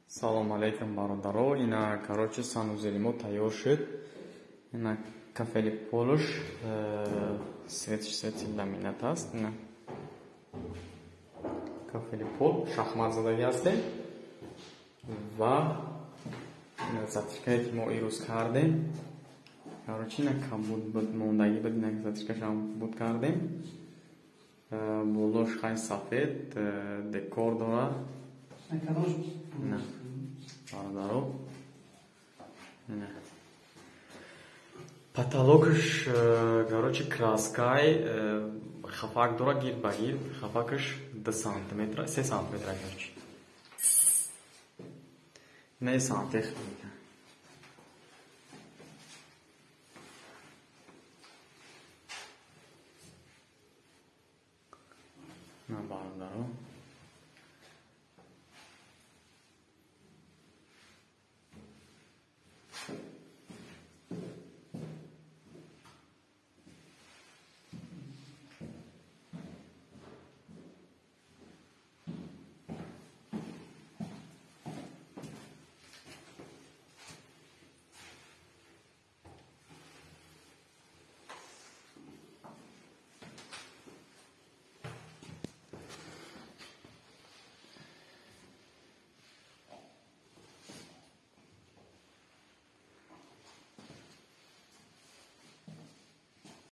Салом алейкум, бародаро. Ина, короче, санузели мо тайёр шуд. Ина, кафели полуш, светш свети ламинат аст. Ина, кафели пол шахмат задагӣ ҳастем ва ина затычкае, ки мо ирӯз кардем. Короче, ина кабуд буд, мондагӣ буд, ина затычкашам буд кардем. Болош хай сафед, декор дорад. Ина, бародаро, ина потолокаш, короче, краскай, хафак дора гирд ба гирд, хафакаш 2 сантиметра, 3 сантиметра. Короче, ина сантехника.